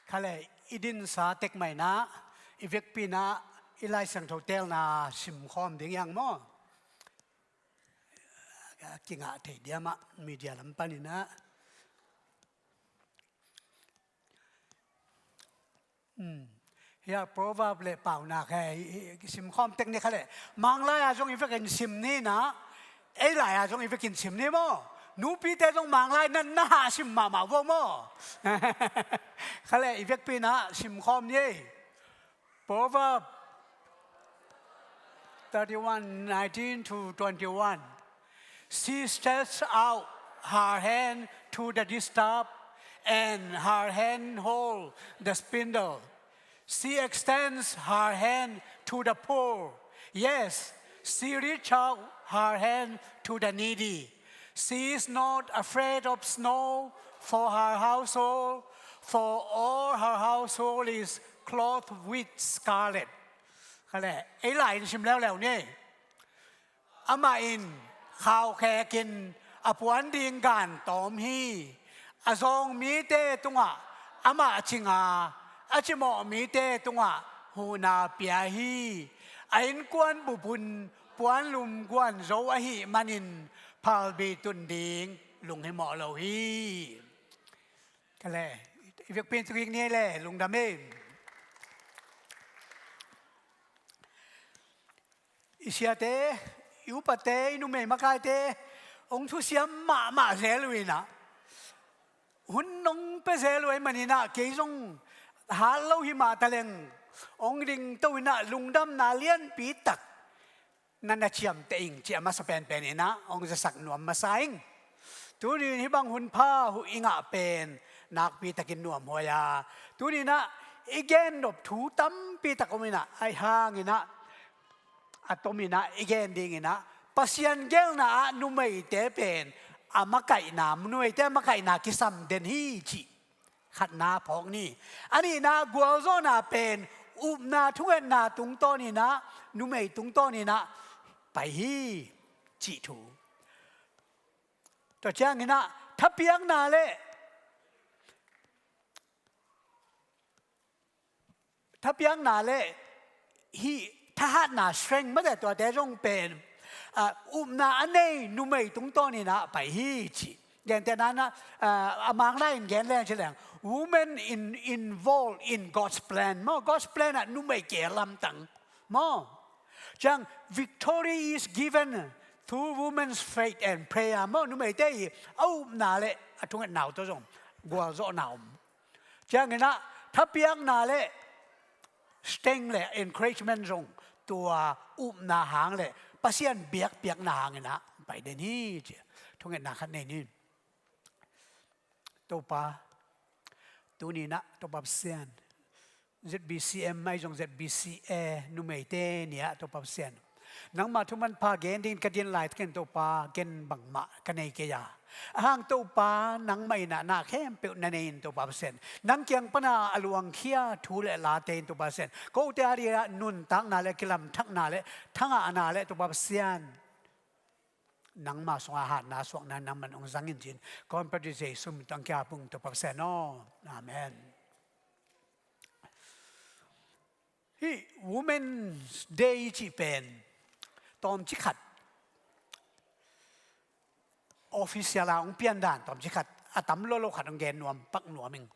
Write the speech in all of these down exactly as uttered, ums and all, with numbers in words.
Khale, i dinsa tek mah inah, i vekpi inah, i Lai Siangtho telna simkhawm ding hi hang maw. Kingah thei diam ah, media lam pan inah. Hmm. Hia Proverb le Paunak he, i, i, simkhawm tek ni khale. Manglai ah zong i vekin sim ni inah, ei lai ah zong i vekin sim ni maw. Nupite zong Manglai na, na hah sim mahmah vo maw. Khale, i vekpi inah simkhawm ni ei. Proverb thirty-one, nineteen to twenty-one. She stretches out her hand to the distaff, and her hand hold the spindle. She extends her hand to the poor. Yes, she reaches out her hand to the needy. She is not afraid of snow for her household, for all her household is clothed with scarlet. Khale, ei lai in sim leuleu ni. Amah in khaukhek in a puan ding gan tawm hi. A zawng mite tungah amah cinga, a cimawh mite tungah huhna pia hi. A innkuan bup un puanlum guanzo ahih manin phalbi tun ding lunghimawh lo hi. Khale, i vekpi in tukik ni ei le, lungdam ei. I siate, i upate, i numei makaite hong thusiam mahmah zel uh inah, hun hong pia zel uh ahih man inah, kei zong hat lo hi mah taleng hong ringto inah, lungdamna lianpi tak na na ciamteh ing ci a masa penpen inah hong zasak nuam masa ing. Tuni in hih bang hun pha huh i ngah pen nakpi takin nuam huai a, tuni inah i gen nop thu tampi tak om inah, ahi hang inah a tom inah i gen ding inah, Pasian gelna ah numeite pen a makaihna, numeite a makaihna kisam den hi cih khatna phawk ni. A nihna gualzawhna pen upna thungetna tungtawn inah, numei tungtawn inah pai hi cih thu. Tua ciang inah thapiakna le thapiakna le hih thahatna, strength mate, tuate zong pen, ah, upna a nei numei tungtawn inah pai hi cih. Gentehna inah, ah, a Manglai in gen leng ci leng, women in, involved in God's plan maw. God's plan ah numei kihel lamtang maw. Ciang, victory is given through women's faith and prayer maw. Numeite i a upna le a thungetna uh tawh zong gualzawhna om. Ciang inah thapiakna le strength le encouragement zong tua upna hang le Pasian biakpiakna hang inah pai den hi ci a thungetna khat nei ni. Topa, tuni inah Topa Pasian, Z B C M ahi zong Z B C A numeite ni ah Topa Pasian, nangmah thu manpha gen dingin ka din laitakin Topa, gen bangmah ka nei kei a, a hang Topa nangmah inah na khempeuh na nei in Topa Pasian, nang kiang pana a luangkhia thu le late in Topa Pasian, kote a dingah nuntakna le kilamthakna le thangahna le Topa Pasian, nangmah sungah hatna suahna nangman hong zang in cin, ka honpa Jesu min tawh ka hong kiap ung Topa Pasian aw. Amen. Hih Women's Day cih pen tawmcik khat, official a hong piandan tawmcik khat, a tam lolo khat hong gen nuam pak nuam ing.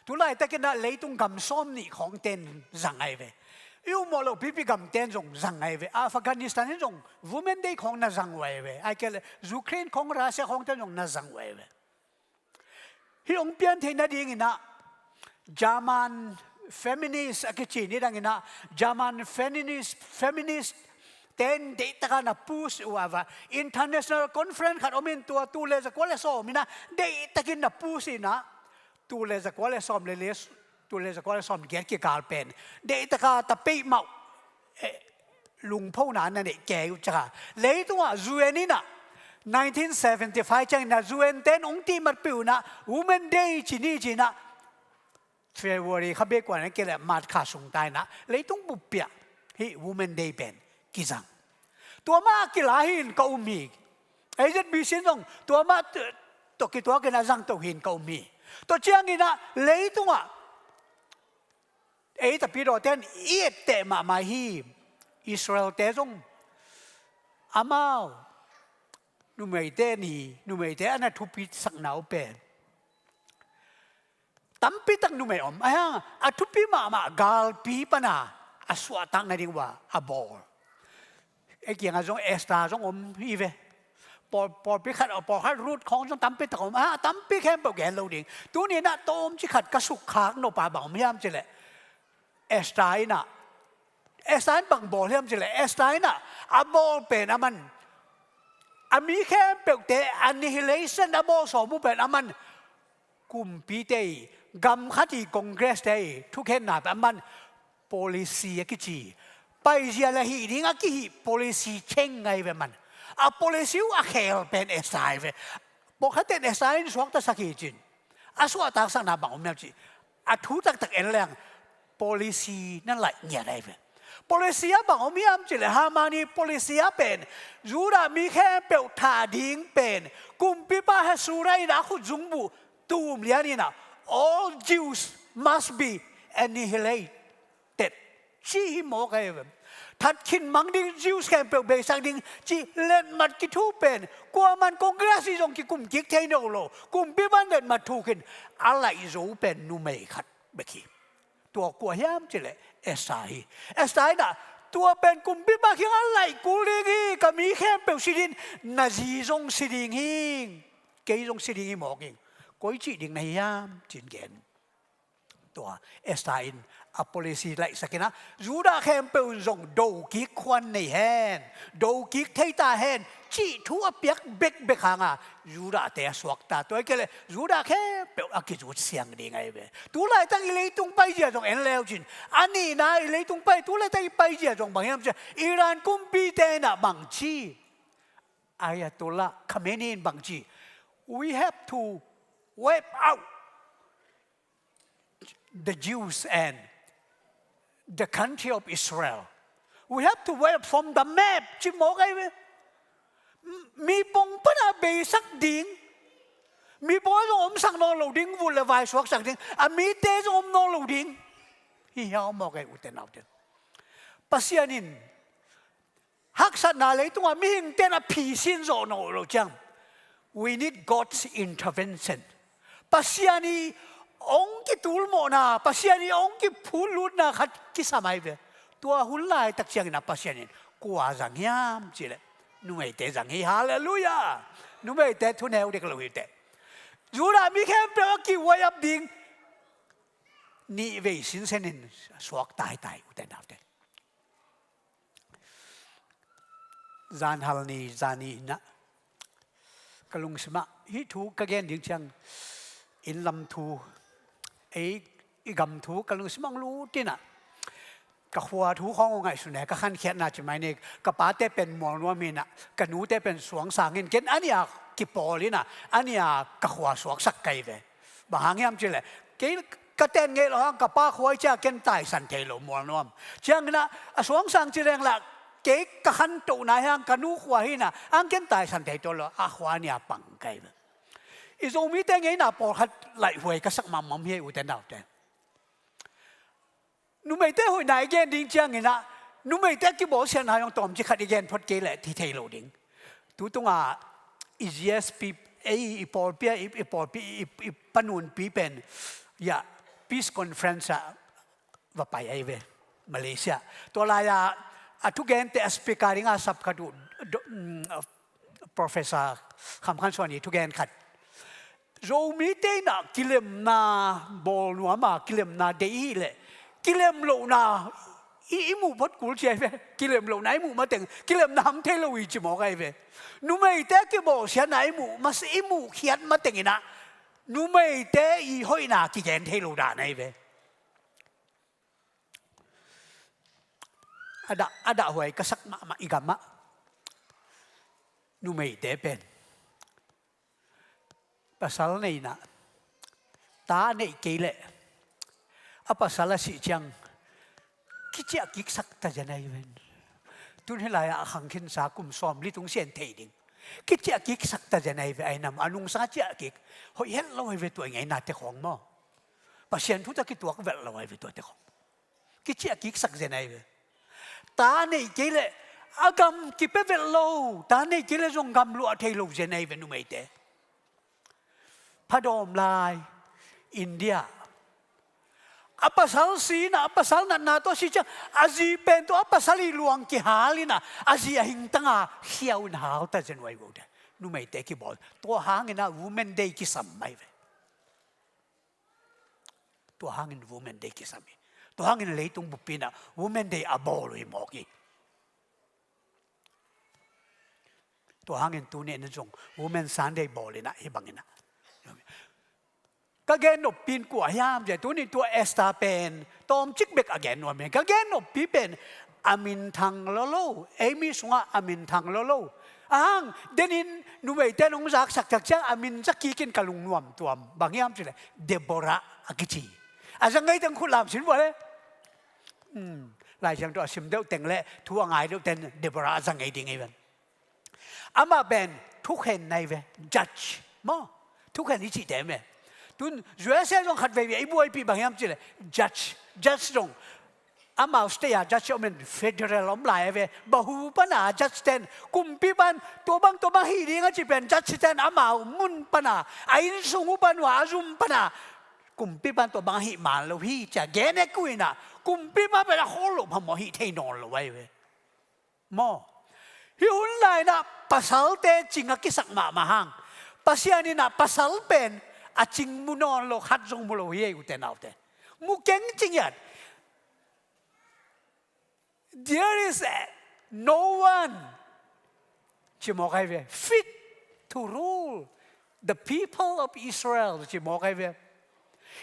Tulaitak inah leitung gam sawm nih khawngte in zang ahi ve. I upmawh loh pipi gamte in zong zang ahi ve. Afghanistan in zong Women Day khawng na zang uh ahi ve. Ahih kei leh Ukraine khawng, Russia khawngte in zong na zang uh ahi ve. Hih hong pian theih nading inah German feminist a kici ni dang inah, German feminist, feminist ten deihtaka na push uh a, international conference khat om in, tua tul le zakua le sawm inah deihtakin na push inah, tul le zakua le sawm le le, tul le zakua le sawm giat kikal pen deihtaka ta peih mah uh, eh, lungphona na neih kei uh ciang a, leitungah U N inah nineteen seventy-five ciangin ah U N ten hong tihmat peuh inah Women Day ci ni ci inah, February kha bek kuan a kei leh March kha sung ta inah leitung buppi ah hih Women Day pen kizang. Tua mah a kila hi in ka um hi. A Z B C in zong tua mah t-, tawh kituak inah zangto hi in ka um hi. Tua ciang inah leitungah Ei tapidawte in i etteh mahmah hi. Israelte zong amau numeite ni, numeite a na thupisakna uh pen tampitak numei om. Ahi hang a thupi mahmah galpi pana a suahtak nading uh a a bawl. Ei kiangah zong Esther zong om hi ve. Pawl, pawlpi khat, pawlkhat Ruth khawng zong tampitak om. A tampi khempeuh gen lo ding. Tuni inah tawmci khat ka sukkhak nop a bang om hiam cileh, Esther inah, Esther in bang bawl hiam cileh, Esther inah a bawl pen aman, a mi khempeuhte annihilation a bawl sawm uh pen aman, kumpite i, gam khat i congress te i thukhenna pen aman policy a kici, paizia le hih ding a kihih policy ceng ngai ve man. A policy uh a khel pen Esther hi ve. Pawlkhatte in Esther in suaktasak hi cin, a suahtaksakna bang om hiam cih, a thu taktak en leng policy na laih ngiat ahi ve. Policy ah bang om hiam cileh, Haman i policy ah pen Judah mi khempeuh thah ding pen kumpipa Ahasuera inah a khutzungbuh tum lian inah, "All Jews must be annihilated," ci hi mawk ahi ve. That khin mang ding, Jews khempeuh beisak ding ci letmat kithu pen kuaman congress i zong kikum kik thei nawn lo. Kumpipa in letmat thu khin a laih zo pen numei khat bek hi. Tua kua hiam cileh, Esther hi. Esther inah, "Tua pen kumpipa kiangah laih kul ding hi, ka mi khempeuh si ding, na zi zong si ding hi, kei zong si ding hi mawk hi. Koi cih ding na hi hiam?" cin gen. Tua Esther in a policy laihsak inah, Judah khempeuh in zong do kik khuan nei hen, do kik thei ta hen cih thu a piak bekbek hanga Judahte a suakta. Tua hi kei leh Judah khempeuh a kizut siang ding ahi ve. Tu laitak i leitung paizia zong en leu cin, a nihna i leitung pai, tu laitak i paizia zong bang hiam cih, Iran kumpite inah bang ci, Ayatollah Khamenei in bang ci, "We have to wipe out the Jews and the country of Israel. We have to wipe from the map," ci mawk ahi ve. Mipong pana beisak ding, mipong a zong omsak nawn lo ding, vut le vai suaksak ding, a mite zong om nawn lo ding. Hi hiau mawk ahi, ute naute. Pasian in haksatna leitungah mihingte in a phisin zawh nawn lo ciang, we need God's intervention. Pasian i hong kitulmawhna, Pasian i hong kiphutlutna khat kisam ahi ve. Tua hun laitak ciangin a Pasian in kua zang hiam cileh, numeite zang hi. Halleluiah. Numeite thuneu dek lo hi teh. Judah mi khempeuh a kihuai ap ding nih vei sinsen in suak taitai, ute naute. Zanhal ni, zani inah ka lungsimah hih thu ka gen ding ciang, inn lam thu, ei, i gam thu ka lungsimah hong lut inah, ka khua thu khawng uh ngaihsun e, ka khankhiatna ci mai ni. Ka pate pen Mualnuam inah, ka nute pen Suangsang in, ken a nih a kipawl inah, a nih a ka khua suaksak ka hi ve. Bang hang hiam cileh, kei ka ten ngei lo hang, ka pa khua hi ciah ken taisan thei lo, Mualnuam. Ciang inah a Suangsang ci leng lah, kei ka khantohna hi hang, ka nu khua hi inah, ang ken taisan thei tuan lo, a khua nih a pang ka hi ve. I Zomite ngeina pawlkhat laihhuai ka sak mahmah hi, ute naute. Numeite hoihna i gen ding ciang inah, numeite a kibawlsiatna zong tawmcik khat i gen phot kei leh thi thei lo ding. Tu tungah i G S P, ei, i pawlpi ah, i, i pawlpi, i, i panunpi pen, ya, Peace Conference ah va pai ahi ve, Malaysia. Tua lai-ah a thugente a speaker dingah sap khat uh, do-, mm, Professor Kham Khan Suan i thugen khat. Zomite inah kilemna bawl nuam a, kilemna deih hi leh, kilem lohna i, i muh phot kul ci ahi ve. Kilem lohna i muh mateng, kilemna ham thei lo hi ci mawk ahi ve. Numeite kibawlsiatna i muh, mas i muh khiat mateng inah, numeite i hoihna kigen thei lo dan ahi ve. A dah, a dahhuai ka sak mahmah i gamah, numeite pen pasal nei inah, ta a neih kei leh, a pasal a sih ciang kiciah kiksak ta zen ahi ven. Tun hih lai-ah a khang khinsa kum sawmli tung sian thei ding. Kiciah kiksak ta zen ahi ve, ahi nam a nungsang a ciah kik. Hoih het lo ahi ve tua i ngeina te khawng maw. Pasian thu tawh kituak velh lo ahi ve tua te khawng. kiciah kiksak zen ahi ve. Ta nei kei leh a gam kipia vet lo, ta nei kei leh zong gam luah thei lo zen ahi ve numeite. Phadawm lai India a pasal si inah, a pasal natna tawh a si ciang, a zi pen tawh a pasal ii luang kihal inah, a zi a hingtanga khiau in halta zen uh ahi ve. Numeite kibawl. Tua hangin ah Women Day kisam ahi ve. Tua hangin Women Day kisam hi. Tua hangin leitung buppi inah Women Day a bawl uh hi mawk hi. Tua hangin tuni in zong Women Sunday bawl inah hih bang inah. Ka gen noppi in kua hiam cih leh, tuni tua Esther pen tawmcik bek a gen nuam hi. Ka gen noppi pen a minthang lolo, ei mi sungah a minthang lolo. Ahang, denin numeite nong zaksak tak ciang a min za kikin ka lungnuam tuam. Bang hiam cih leh Deborah a kici. A za ngei teng khut lam sin vua le. Hmm, Lai Siangtho a sim deuh teng le thu a ngai deuh ten Deborah a za ngei ding hi ven. Amah pen thukhen ahi ve, judge maw. Thukhen i cihte ve. Tun U S A zong khat veivei i buaipih bang hiam cih leh judge, judge zong amau state a judge om in, federal om lai ahi ve. Bahu pana judge ten, kumpi pan tua bang tua bang hih ding a cih pen judge ten amau mun pana, a innsung uh pan uh a, a zum pana kumpi pan tua bang ahih man lo hi ci-a gen ek uh inah, kumpi pan pen a khawl loh phamawh, hih thei nawn lo ahi ve. Maw? Hih hun lai inah pasalte cing a kisak mahmah hang, Pasian inah pasal pen a cing mu nawn lo khat zong mu lo hi ei, ute naute. Mu keng cing hiat. There is a, no one, ci mawk ahi ve, fit to rule the people of Israel, ci mawk ahi ve.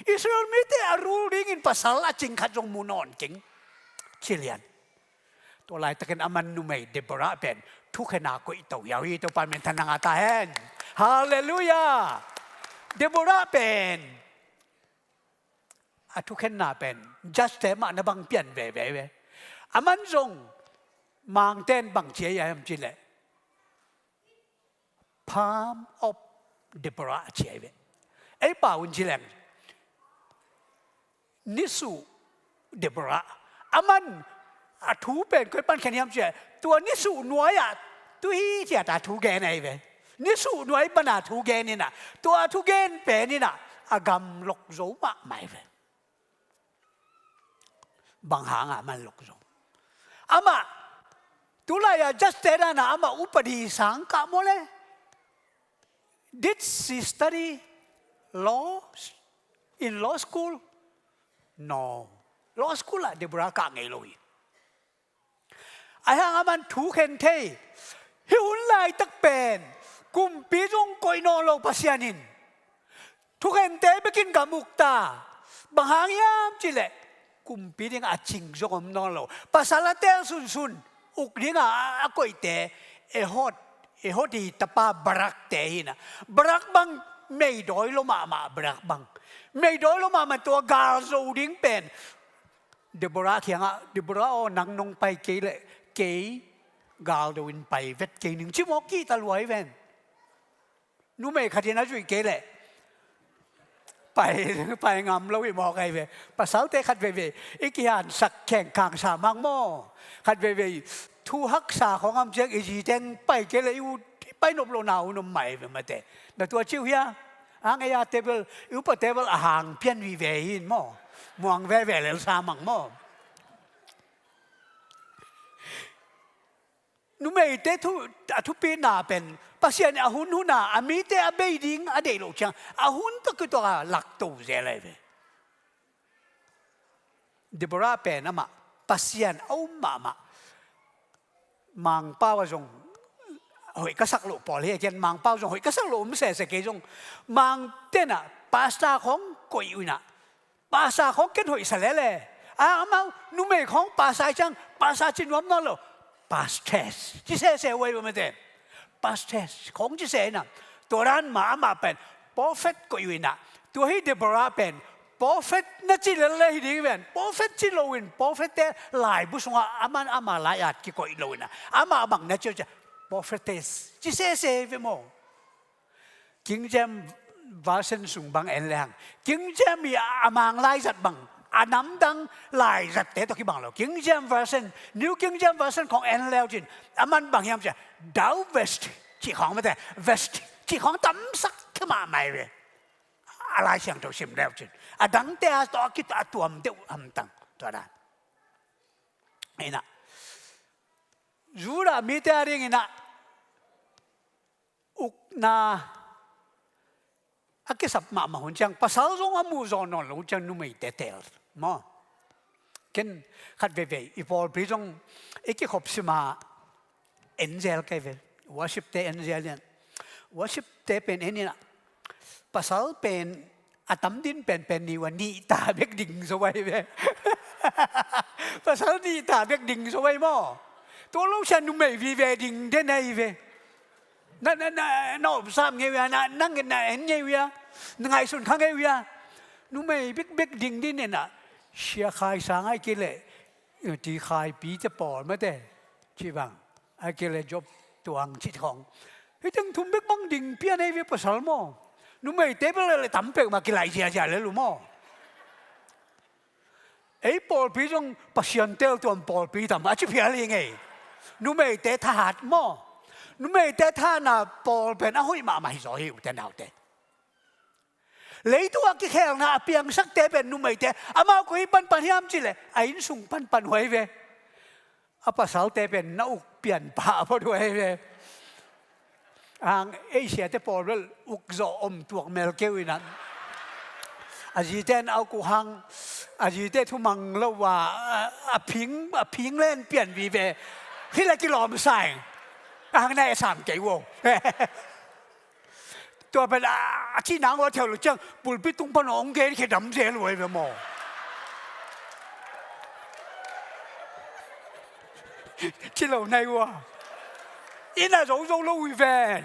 Israel mite a rule dingin pasal a cing khat zong mu nawn keng. Ci lian. Tua laitakin aman numei Deborah pen thukhen a koih to hiau hi. Topa minthan nang a ta hen. Halleluiah. Deborah pen a thukhenna pen judge te mah na bang pian veve ve. Aman zong Mangten bang ci a hiam cih leh Palm of Deborah ci a hi ve. Ei pau in ci leng, nisuh Deborah. Aman a thu pen koi pan khen hiam cih leh, tua nisuh nuai-ah tu hi ci-a ta thu gen ahi ve. Nisuh nuai pana thu gen inah, tua thu gen pen inah a gam lok zo mahmah hi ve. Bang hangah aman lok zo? Amah tulai-a judge te dan ah amah upadi sang kah maw le? Did she study law in law school? No. Law school ah Deborah kah ngei lo hi. Ahi hang aman thu khen thei. Hih hun laitak pen kumpi zong koih nawn lo Pasian in thukhente bekin gam uk ta. Bang hang hiam cih leh kumpi dingah a cing zong om nawn lo. Pasal a teel sunsun uk dingah a, a koihte Ehud, Ehud ii tapa Barak te hi inah. Barak bang meidawi lo mahmah, Barak bang meidawi lo mahmah. Tua gal zo ding pen Deborah kiangah, Deborah aw, nang nong pai kei leh kei galdo in pai vet kei ning, ci mawk kihta lua hi ven. Numei khat in a zuih kei leh pai, pai ngam lo hi mawk ahi ve. Pasalte khat veivei i kihansak khengkhang sa mang maw? Khat veivei thu haksa khawng a om ciang i zite in pai kei leh i ut, i pai nop lohna hun om mah hi ve mate. Na tua ci uh hia? Ang ei a table, i upa table a hang pian vive hi in maw? Muang veve lel sa mang maw? Numeite thu, a thupina pen Pasian in a hunhun a, a mite a bei ding a deih loh ciang a hun tawh kituak a lakto zel ahi ve. Deborah pen amah Pasian a um mahmah. Mangpau ah zong hoih ka sak loh pawl hi a, ken Mangpau zong hoih ka sak loh om sese, kei zong Mangten ah pastor khawng koih uh inah, pastor khawng ken hoih sa lele. A, amau numei khawng pastor ahi ciang pastor ci nuam nawn lo, pastors ci sese uh ahi ve mate. Pastors khawng ci se inah, tua dan mah amah pen prophet koih uh inah. Tua hi Deborah pen prophet na ci lele hi ding ven. Prophet ci loin, prophet te laibu sungah aman ama lai-at kikoih lo inah, amah bang na ci uh ciah, prophetess ci sese ve maw? King James Version sung bang en lehang, King James ii a mang laizat bang a namdang laizatte tawh kibang lo. King James Version, New King James Version khawng en leu cin, a man bang hiam cia, thou wast cih khawng mate, wast cih khawng tamsak khe mahmah hi ve. A Lai Siangtho sim leu cin, a dangte a tawh a kituam deuh hamtang tua dan. Inah Judah mite a ding inah ukna a kisap mahmah hun ciang, pasal zong a muh zaw nawn lo hun ciang numeite teel maw? Ken khat veivei i pawlpi zong i kikhop sima en zel kei ve. Worship-te en zel in, worship-te pen en inah, pasal pen a tam din penpen ni uh a nih ta bek ding zo ahi ve. Pasal nih ta bek ding zo ahi maw? Tua lo sia numei vive ding den ahi ve. Na, na, na, na omsam ngei uh hia, na, na, na en ngei uh hia, na ngaihsun kha ngei uh hia. Numei bekbek ding din inah, Sia Khai Sang ahih kei leh, Ti Khai Pi te pawl mate, cih bang, ahih kei leh Job Tuang cih khawng, hih teng thum bek bang ding pian ahi ve pasal maw? Numeite bel leh tam peuhmah kilaih ziazia lel uh maw? Ei pawlpi zong Pasian teeltuam pawlpi tam a ci phial hi ngei. Numeite thahat maw? Numeite thahatna pawl pen a hoih mahmah hi zaw hi, ute naute. Leitung a kikhelna a piangsakte pen numeite, amau koi panpan hiam cih leh a innsung panpan uh ahi ve. A pasalte pen na uk pianpah phot uh ahi ve. Ang ei siate pawl bel uk zawh om tuak mel kei uh inah, a zite in a uk uh hang, a zite thumang lo a, a, a phing, a phing len pian vive. Hih leh kilawm sa ing. A hang na e sam kei uh. Tua pen a, a cihna ngawh theu lo ciang pulpit tung pan hong gen khedam zel uh ahi ve maw? Ci lo nai uh a. Inn ah zo zo lo uh hi ven.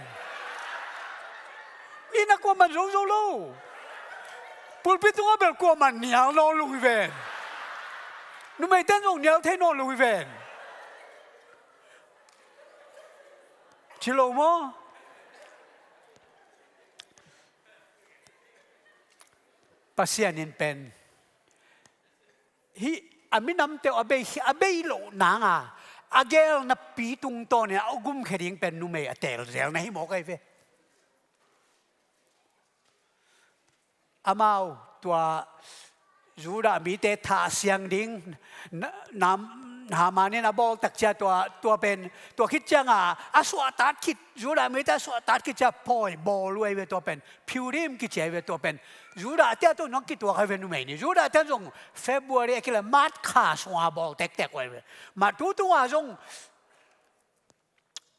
Inn ah kuaman zo zo lo. Pulpit tungah bel kuaman nial nawn lo uh hi ven. Numeite in zong nial thei nawn lo uh hi ven. Ci lo maw? Pasian in pen hih a minamte uh a bei, a bei loh nanga a gelnapi tungtawn in a gumkhia ding pen numei a teel zelna hi mawk ahi ve. Amau tua Judah mite thah siang ding na, na, Haman in a bawl tak cia tua, tua pen, tua khit cianga a suahtat khit, Judah mite a suahtat khit cia pawi bawl uh ahi ve tua pen, Purim kici ahi ve tua pen. Judah te a tawh nong kituak ahi ve numei ni. Judah te zong February a kileh March kha sunga bawl tektek uh ahi ve. Mah tu tunga zong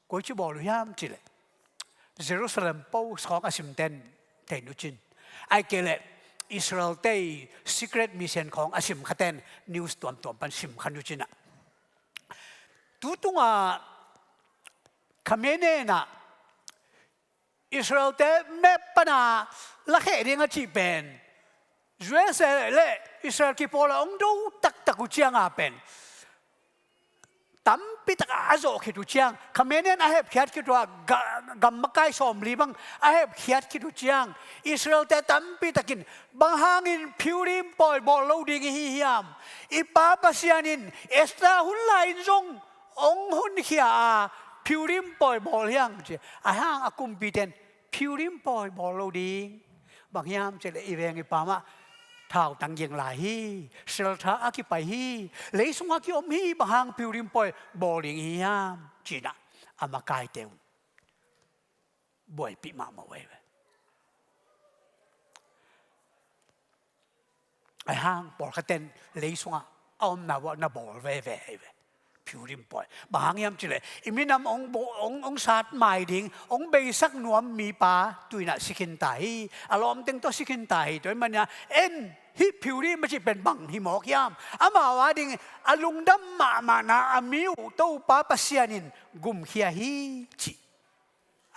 koici bawl uh hiam cih leh, Jerusalem Post khawng a simten thei nucin, ahih kei leh Israel te secret mission khawng a simkhaten news tuamtuam pan simkha nucin ah, tu tungah Khamenei in ah Israel-te map pana lakheh ding a cih pen, U S A le Israel kipawl a hong do taktak uh cianga pen tampitak a zawh khit uh ciang, Khamenei in a hepkhiat khit uh a, ga-, gam makai sawmli bang a hepkhiat khit uh ciang, Israel-te tampitakin, "Bang hangin Purim pawi bawl lo ding i hi hiam? I pa Pasian in Esther hun lai-in zong hong honkhia a, Purim pawi bawl hi hang," ci. Ahi hang a kumpite in, "Purim pawi bawl lo ding. Bang hiam cih leh i veng i pa mah thautang ging lai hi, seltha a kipai hi, lei sungah kiom hi, bang hang Purim pawi bawl ding i hi hiam?" ci-in ah a makaite un buaipih mahmah uh ahi ve. Ahi hang pawlkhatte in lei sungah a omna uh ah na bawl veve ahi ve. Purim pawi. Bang hang hiam cih leh i minam hong bo-, hong, hong sat mai ding, hong beisak nuam mipa tu-in ah si khin ta hi. A lawmteng tawh si khin ta hi. Tua ahih manin ah en hih Purim a cih pen bang hi mawk hiam? Amau a ding a lungdam mahmahna a mi uh Topa Pasian in gumkhia hi cih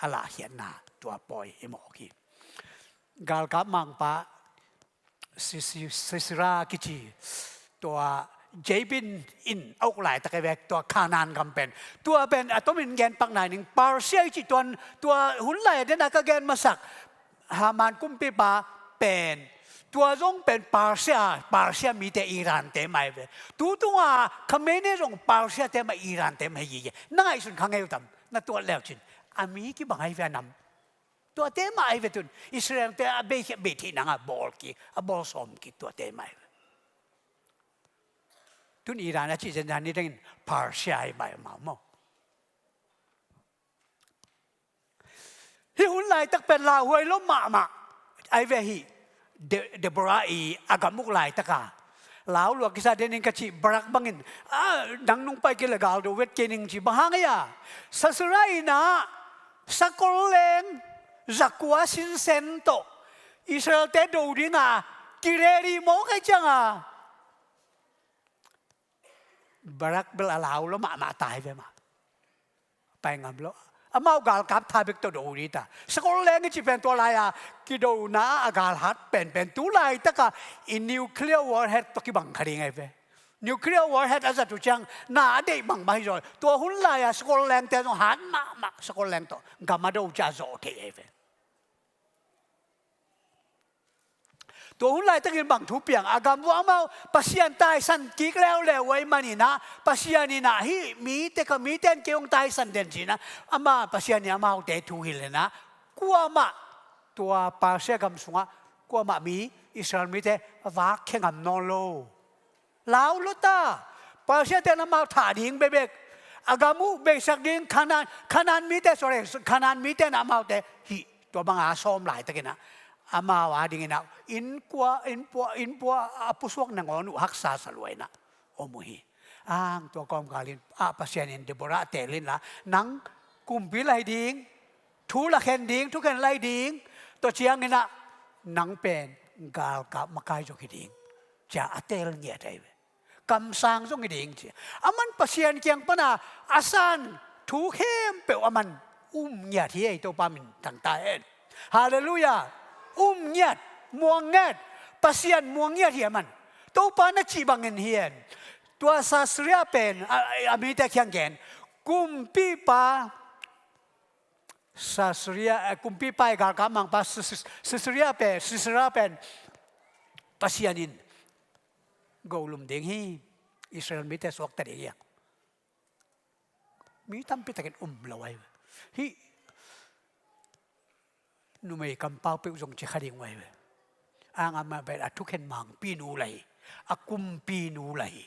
a lahkhiatna tua pawi hi mawk hi. Galkap mangpa Sisi-, Sisera kici, tua Jabin in a uk laitak ahi ve, tua Kanaan gam pen. Tua pen a tomin gen pak nai ning, Persia i cih tuan, tua hun lai a den a ka gen masak Haman kumpipa pen Tua zong pen Persia, Persia mite Iran te mah hi ve. Tu tunga Khamenei zong Persia te mah, Iran te mah hi hi. Na ngaihsun kha ngei uh tam, na tuat leu cin. A mi kibang ahi ve a nam. Tuate mah ahi ve tun. Israel te a bei, bei theih nang a bawl kik, a bawl sawm kik tuate mah ahi ve. Tun Iran a cih zenzen ni dengin Persia ahi mah ahi maw. Hih hun laitak pen lauhuai lo mahmah ahi ve hih. De-, Deborah i a gam uk laitaka lau lua kisa denin ka cih Barak bangin, a, nang nung pai kei le gal do vet kei ning ci bang hang ei a. Sisera in ah sakol leng zakua sinsen tawh Israel te do dinga kiredi mawk ahi cianga Barak bel a lau lo mahmah ta hi ve mah. Pai ngam lo. Amau galkap tha bek tawh do dita. Sakol leng i cih pen tua lai-a kidona a galhat penpen tu laitaka i nuclear warhead tawh kibang kha ding ahi ve. Nuclear warhead a zat uh ciang na a deih bangmah hi zaw. Tua hun lai-a sakol lengte zong hat mahmah, sakol leng tawh gam a do uh ciang a zawh thei ahi ve. Tua hun laitakin bang thu piang, a gam uh amau Pasian taisan kik leuleu uh ahih maninah, Pasian inah hih mite, ka mite in kei hong taisan den cinah, ama Pasian in amaute thuhilh inah, kuamah tua Persia gam sungah kuamah mi Israel mite a vak khia ngam nawn lo. Lau lo ta. Persia ten amau thah ding bekbek. A gam uh beisak ding Kanaan, Kanaan mite, sorry, Kanaan mite na amaute hih tua banga a sawm laitakinah amau a dinginah innpua, innpua, innpua a pusuak nangawn uh haksa sa lua inah om uh hi. Ang tua kawmkalin ah Pasian in Deborah a teel inla, nang kumpi lai ding, thu lakhen ding, thukhen lai ding, tua cianginah nang pen galkap makai zong hi ding, cia a teel ngiat ahi ve. Kamsang zong hi ding ci. Aman Pasian kiang pana a san thu khempeuh aman um ngiat hi ei, Topa min thang ta hen. Halleluiah. Um ngiat, muang ngiat. Pasian muang ngiat hi aman. Topa na cih bangin hi hen. Tua Caesarea pen a, a, a mite kiang gen. Kumpipa Caesarea, eh, kumpipa i galkap mangpa Sis-, Sis-, Caesarea pen, Caesarea pen Pasian in golum ding hi, Israel mite suakta ding hi a. Mi tampitakin um lo ahi ve. Hih numei kampau peuh zong ci kha ding uh ahi ve. Ang amah pen a thukhen mangpi nu lai hi, a kumpi nu lai hi,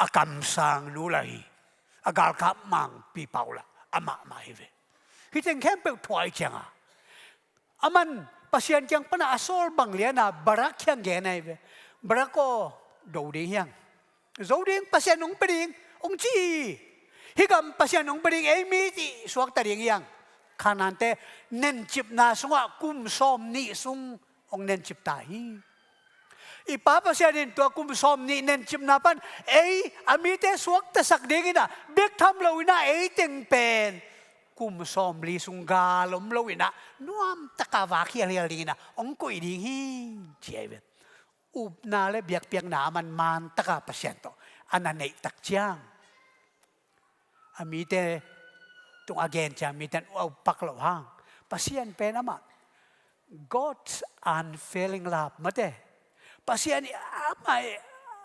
a kamsang nu lai hi, a galkap mangpi pau lah amah mah hi ve. Hih teng khempeuh thuai cianga aman Pasian kiang pana a sawl bang liana Barak kiang gen ahi ve. Barak aw, do ding hiang. Zo ding, Pasian hong pia ding hong ci hi. Hih gam Pasian hong pia ding, ei mi tih suakta ding hiang. Kanaante nencipna sungah kum sawm nih sung hong nencip ta hi. I Pa Pasian in tua kum sawm nih nencipna pan ei a mite suaktasak dinginah bek tham loinah ei teng pen kum sawm li sung gal om loinah nuamtaka vak hialhial dinginah hong koih ding hi, ci ahi ve. Upna le biakpiakna a man mantaka Pasian tawh a na neihtak ciang a mite tung a gen ciang mite in a upak loh hang, Pasian pen amah God's unfailing love mate. Pasian i amah i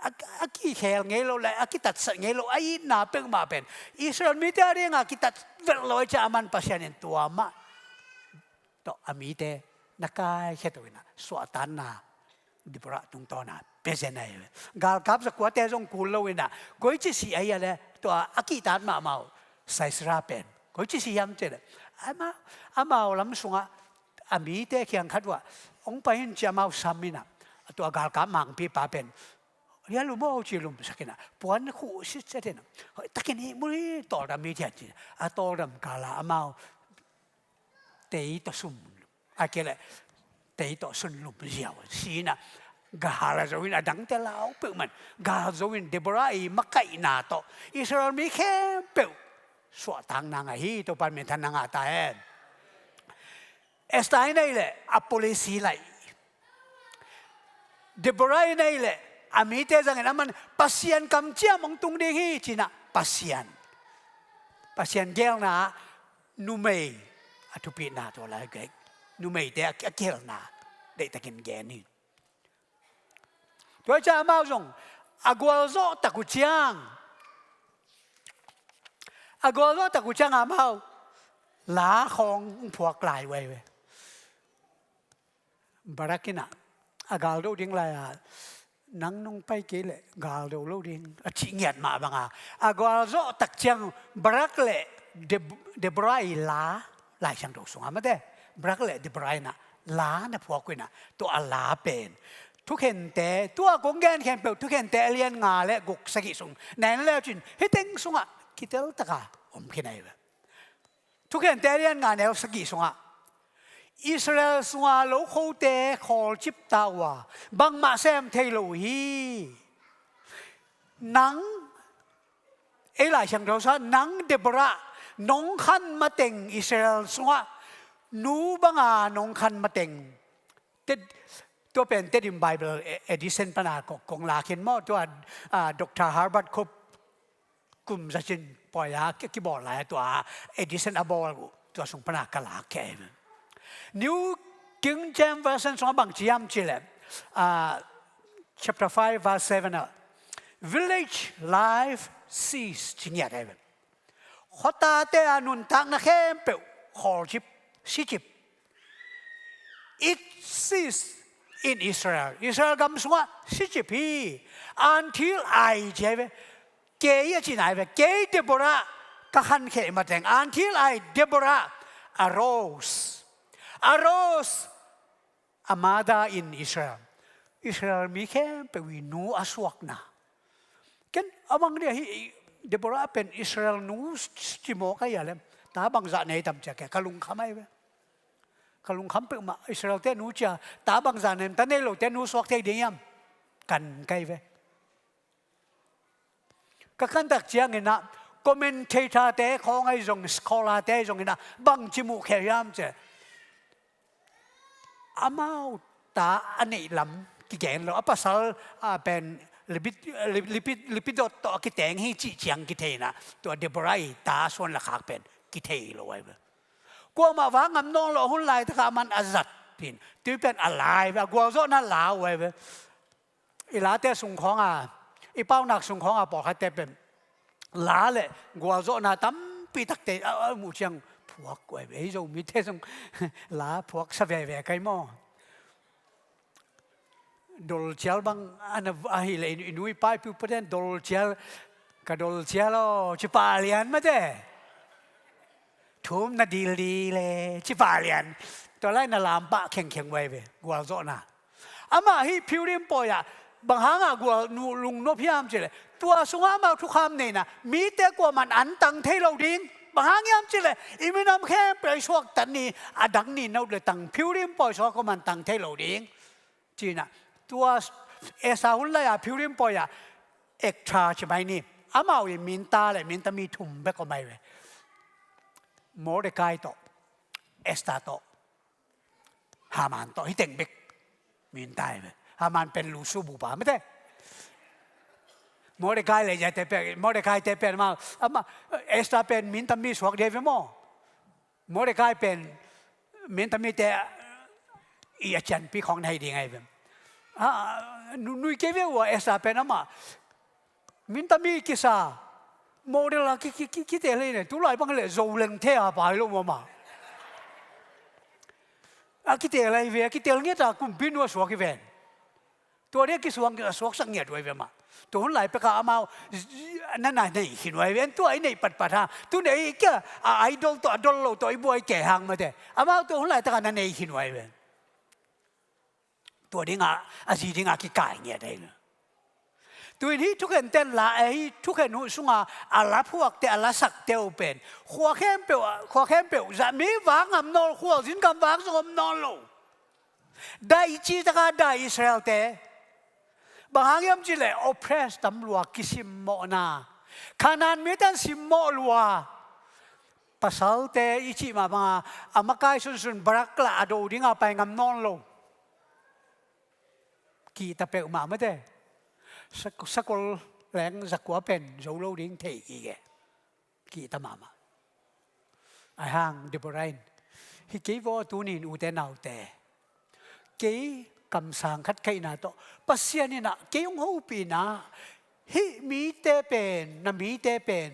a, a kikhel ngei lo le a kitatsat ngei lo a itna peuhmah pen Israel mite a dinga kitat velh lo ahi ciang aman Pasian in tua mah tawh a mite na kaikhia to inah suahtakna Deborah tungtawna pia zen ahi ve. Galkap zakuate zong kul lo inah koici si ahi a le tua a kihtak mahmah uh Sisera pen koici si hiam cih le amau, amau lam sungah a mite kiang khat uh ah hong pai in ci amau sam inah a tua galkap mangpipa pen lia lum aw ci lumsak inah puan khuh sitset inah hoih takin ihmul hi, tawldam hi thian ci a tawldam kala amau tei tawh sum a kei le tei tawh sun lum ziau sinah gal a zo in a dangte lau peuhmah in gal zo in Deborah i makaihna tawh Israel mi khempeuh suahtakna ngah hi. Topa in minthanna ngah ta hen. Esther in ahih leh a policy laih, Deborah in ahih leh a mite zangin aman Pasian kamciam hong tung ding hi cinah Pasian, Pasian geelna numei a thupitna tua lai gei numeite a kihelna deihtakin gen hi. Tua ciang amau zong a gualzawh tak uh ciang, a gualzawh tak uh ciang amau la khawng phuak lai uh ei ve. Barak in ah a galdo ding lai-a, nang nong pai kei leh galdo lo ding, a cih ngiat mah banga, a gualzawh tak ciang Barak le Deb-, Deborah i la, Lai Siangtho sungah mate, Barak le Deborah in ah la na phuak uh in ah, tua a la pen Thukhente, tua kong gen khempeuh Thukhente a lian nga le guk sagih sung na en le uh cin, hih teng sungah kitel taka om khin ahi ve. Thukhente a lian nga neu sagih sungah Israel sunga lokhote khawlcip ta uh a, bangmah sem thei lo uh hi. Nang, ei Lai Siangtho sungah, nang Deborah nong khan mateng Israel sungah nu banga nong khan mateng. Ted-, tua pen Tedim Bible e-, Edition pana kong, kong lak in maw, tua, ah, Doctor Herbert Cope kum zacin pawi a ki, kibawl lai, tua Edition a bawl uh, tua sung pana ka lak kei. New King James Version sungah bang ci hiam cih leh, ah, chapter five verse seven ah, "Village life cease," ci ngiat ahi ve. Khuatate a nuntakna khempeuh khawlcip, sicip. "It cease in Israel." Israel gam sungah sicip hi. "Until I," ci ahi ve. Kei a cihna ahi ve. Kei Deborah ka khankheh mateng, "Until I, Deborah, arose." Arose, a mother in Israel. Israel mi khempeuh i nu a suakna. Ken a mang dia hi, Deborah pen Israel nu ci mawk ahi a lem. Ta bangzah nei tam cia kei, ka lungkham ahi ve. Ka lungkham peuhmah, Israel te nu cia, ta bangzah nei, ta nei lo te nu suak thei ding hiam? Kan kai ve. Ka khantak ciangin ah, commentator te khawng ahi zong, scholar te ahi zongin ah, bang ci muh khia hiam cih leh, amau ta a neih lam kigen lo, a pasal, a, pen lipit, lipit, lipidot tawh a kiteng hi cih ciang kithei in ah, tua Deborah i ta suan le khak pen kithei lo ahi ve. Kuamah vak ngam nawn lo, hun laitakah a man a zat pin, tui pen a la ahi ve, a gualzawhna la uh ahi ve. I late sung khawnga, i paunak sung khawnga pawlkhatte pen la le gualzawhna tampi takte a, a muh ciang phuak uh ahi ve. Ei Zomite zong la phuak sa veve kai maw? Dolcial bang a na, ahih leh i, i nu i pa i pu i paten dolcial, ka dolcial aw, ci pah lian mate. Thum na dil dil e, ci pah lian. Tua lai na lam pah khengkheng uh ahi ve, gualzawhna. Amah hih Purim pawi ah, bang hangah gual nu lungnop hiam cih leh, tua sungah amau thukham neihna, mite kuaman an tang thei lo ding. Bang hang hiam cih leh, i minam khempeuh i suaktat ni, a dang ni no le tang, Purim pawi sungah kuaman tang thei lo ding. Ci-in ah, tua Esther hun lai-a Purim pawi ah, Esther ci mai ni, amau i minta le minta mi thum bek om ahi ve. Mordecai tawh, Esther tawh, Haman tawh, hih teng bek minta ahi ve. Haman pen lusu bupa mate. Mordecai le zate pen, Mordecai te pen amau, amah, Esther pen minta mi suak ding ahi ve maw? Mordecai pen minta mite i a cianpi khawng na hi ding ahi ve. Ah, nu-, nui kei ve uh a, Esther pen amah minta mi kisa, model a ki, ki, ki, kitel hi ne, tulai bang le Zo leng the a pai lo mama. A kitel ahi ve, a kitel ngiat a kumpi nu a suak hi ven. Tua ding a kisuang, a suaksak ngiat uh ahi ve mah. Tua hun lai peka amau na, na nei khin uh ahi ve. Tua i neih patpat hang, tu neih kia, a idol tawh, a dol lo tawh i buai kei hang mate. Amau tua hun lai taka na nei khin uh ahi ve. Tua dinga, a zi dinga kikai ngiat ahi ve. Tu in hih thukhenten la, eh, hih thukhen uh sunga a la phuakte, a la sakte uh pen, khua khempeuh, khua khempeuh, zah mi vak ngam nawn, khua zin gam vak zong om nawn lo. Daih i cih taka daih Israel-te. Bang hang hiam cih leh oppress tam lua, kisimmawhna. Kanaan mite in simmawh lua. Pasalte i cih mah banga a makai sunsun Barak lah a do dinga pai ngam nawn lo. Kihta peuhmah mate. Sak-, sakol leng zakua pen zo lo ding thei kik e. Kihta mahmah. Ahi hang Deborah in, hih kei vaw tuni in ute naute, kei kamsang khat ka hihna tawh Pasian in ah kei hong hopih in ah, hih mite pen, na mite pen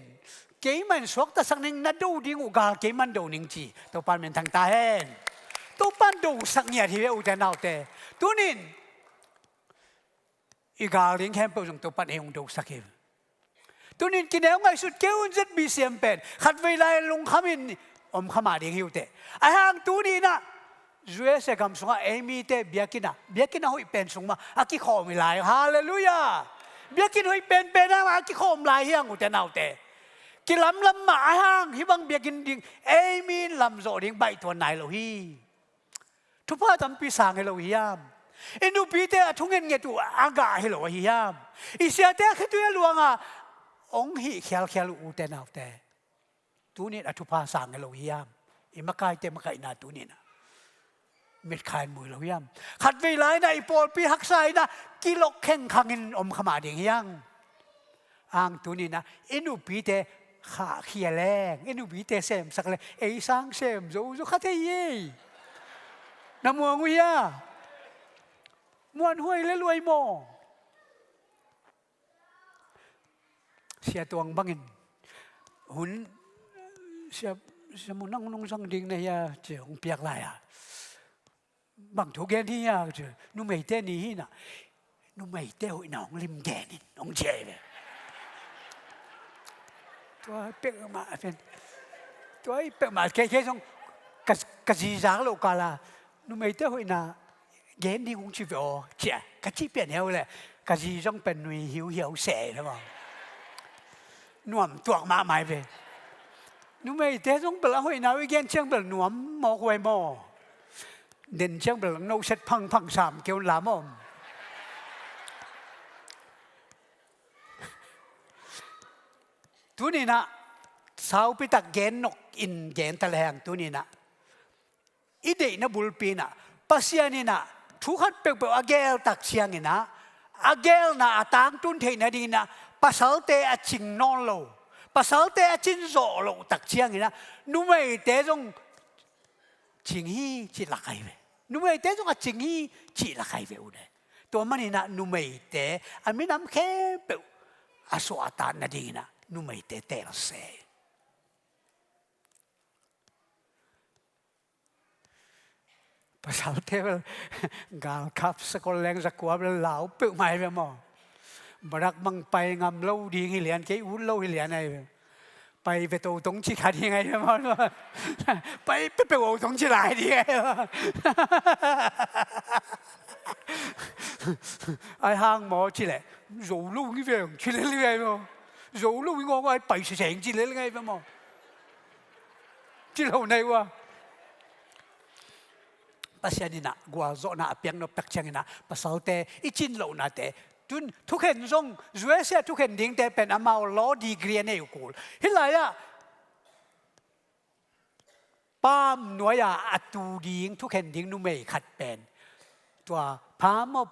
keimah in suaktasak ning, na do ding uh gal keimah in do ning ci. Topa in minthang ta hen. Topa in dosak ngiat hi ve, ute naute. Tuni in i gal ding khempeuh zong Topa in ei hong dosak hi. Tuni in kineu ngaihsut kei un, Z B C M pen khatvei lai lungkham in om kha mah ding hi uh teh. Ahi hang tuni in ah U S A gam sungah ei mite biakinn ah, biakinn a hoih pen sung mah a kikhawm hi lai. Halleluiah. Biakinn hoih penpen ah a kikhawm lai hi hang, ute naute. Kilamlam mah, ahi hang hih bang biakinn ding ei mi in lamzawh ding baihtuan nai lo hi. Thupha tampi sang hi lo hiam? I nupite a thungen nget uh a gah hi lo ahi hiam? I siate a khitui a luang a hong hih khialkhial uh, ute naute. Tuni in a thupha sang hi lo hiam? I makaite makaihna tuni in ah mitkha in mu hi lo hiam? Khatvei lai in ah i pawlpi haksa in ah kilok khengkhang in om kha mah ding hi hang. Ahi hang tuni in ah i nupite khahkhia leng, i nupite semsak leng, ei sang sem zo zo kha thei hi. Na muang uh hia? Muanhuai le luai maw? Sia Tuang bangin hun, sia, sia Mun, nang nong zang ding na hia ci hong piak lai a, bang thu gen hi a ci, numeite ni hi in ah, numeite hoihna hong lim gen in, hong ci hi ve. Tua peuhmah pen, tua peuhmah kei, kei zong ka, ka zi zak loh kal a numeite hoihna gen ding hong ci ve aw, ci a ka cih pian hi uh leh, ka zi zong pen nui hiuhiau se hi ve maw. Nuam tuak mahmah hi ve. Numeite zong bel a hoihna uh i gen ciang bel nuam mawk huai maw. Den ciang bel noset phangphang sam kei un la maw. Tuni in ah saupi tak gen nok in gen ta lehang, tuni in ah i deihna bulpi in ah Pasian in ah thu khat peuhpeuh a geel tak ciangin ah, a geelna a tangtun theih nading in ah pasalte a cing nawn lo, pasalte a cin zawh loh tak ciangin ah numeite zong cing hi cih lak ahi ve. Numeite zong a cing hi cih lak ahi ve uh le. Tua manin ah numeite a minam khempeuh a suahtak nading in ah numeite teel se. Pasalte bel galkap sakol leng zakua bel lau peuhmah hi ve maw. Barak bang pai ngam lo ding hi lian, kei ut lo hi lian ahi ve. Pai ve to tong ci kha ding ahi ve maw. Pai peuhpeuh o tong ci lai ding ahi ve maw. Ahi hang maw ci leh, zo lo hi ve, ci lel hi ve maw. Zo lo hi ngawng ahi, pai seseng ci lel hi ve maw. Ci lo nai uh a. Pasian in ah gualzawhna a piak nop tak ciangin ah pasalte i cin lohnate, tun thukhen zong, U S A thukhen dingte pen amau law degree a nei uh kul. Hih lai-ah Palm nuai-a a tu ding, thukhen ding numei khat pen tua Palm of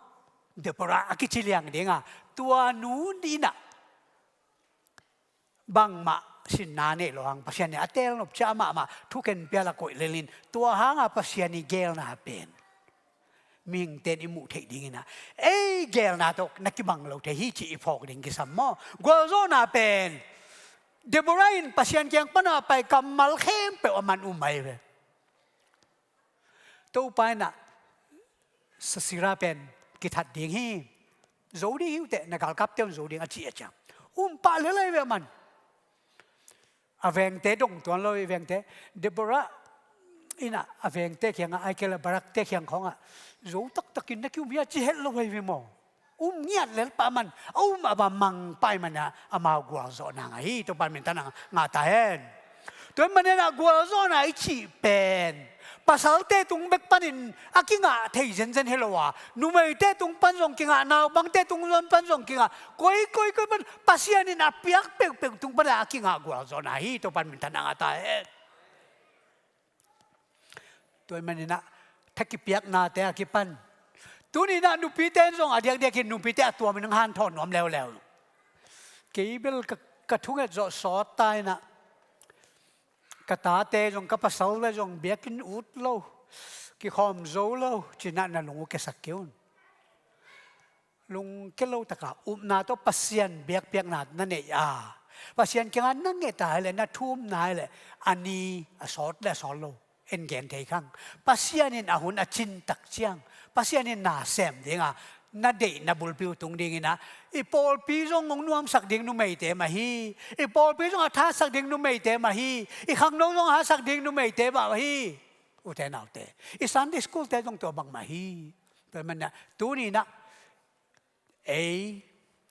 Deborah a kici liang ding a, tua nu in ah bangmah sinna nei lo hang, Pasian in a teel nop ciang amah mah thukhen pial a koih lel in, tua hanga Pasian i geelna pen mihingte in i muh theih ding in ah, ei geelna tawh na kibang lo thei hi cih i phawk ding kisam maw. Gualzawhna pen Deborah in Pasian kiang pana pai kammal khempeuh a man um ahi ve. Topa in ah Sisera pen kithat ding hi, zo ding hi uh teh, na galkapte un zo ding a cih a ciang um pah lel ahi ve a man. A vengte dong tuan lo hi, vengte. Deborah in ah a vengte kiangah, ahih kei leh Barakte kiang khawngah, zo taktakin na ki-um hi a ci het lo ahi ve maw. Um ngiat lel pah a man, a um a bang mang pah ahih manin ah amau gualzawhna ngah hi. Topa in minthanna ngah ta hen. Tua ahih manin ah gualzawhna i cih pen pasalte tung bek panin a kingah thei zenzen hi lo a, numeite tung pan zong kingah, naupangte tung pan zong kingah, koi koi koi pan, Pasian in a piak peuhpeuh tung pan a kingah gualzawhna hi. Topa in minthanna ngah ta hen. Tua ahih manin ah tha kipiaknate a kipan, tuni in ah nupite in zong a diakdiakin nupite a tuamin hong hanthawn nuam leuleu. Kei bel ka, ka thunget zawh sawt ta in ah, ka tate zong, ka pasal le zong biakinn ut lo. kikhawm zo lo, ci-in ah na lung uh kiasak kei un. Lungkia lo taka upna tawh Pasian biakpiakna na neih a, Pasian kiangah na nget a hileh, na thumna hileh, a ni a sawt le a sawt lo, en gen thei khang. Pasian in a hun a cin tak ciang, Pasian in na sem dinga na deih na bulpi uh tung dingin ah, i pawlpi zong hong nuamsak ding numeite mah hi. I pawlpi zong a thasak ding numeite mah hi. I khangno zong a thasak ding numeite mah hi. Ute naute, i Sunday school-te zong tua bangmah hi. Tua ahih manin ah tuni-in ah ei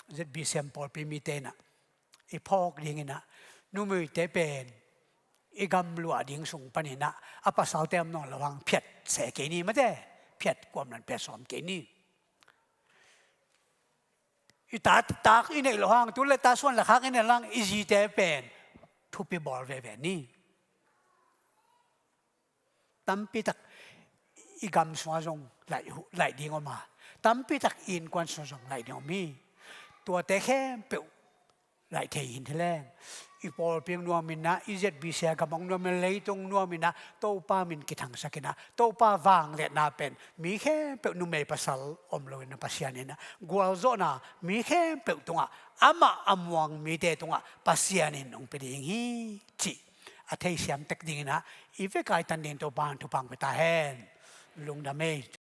Z B C M pawlpi mite in ah i phawk dingin ah, numeite pen i gamluah ding sung panin ah a pasalte om nawn lo hang phiat se kei ni, mate, phiat kuamah in phiat sawm kei ni. I ta tak i neih loh hang, tu le ta suan le khak i neih loh hang, i zite pen thupi bawl veve ni. Tampi tak i gam sungah zong laih, laih ding om a, tampi tak i innkuan sungah zong laih ding om hi. Tuate khempeuh laih thei hi leng, i pawlpi hong nuam in ah, i Z B C M gam hong nuam in ah, leitung nuam in ah, Topa min kithangsak in ah, Topa vangliatna pen mi khempeuh, numei pasal om lo in ah, Pasian in ah gualzawhna mi khempeuh tungah, amah a muang mite tungah Pasian in hong pia ding hi cih a theisiam tek dingin ah, i vek a i tan dingin Topa in thupha hong pia ta hen. Lungdam ei.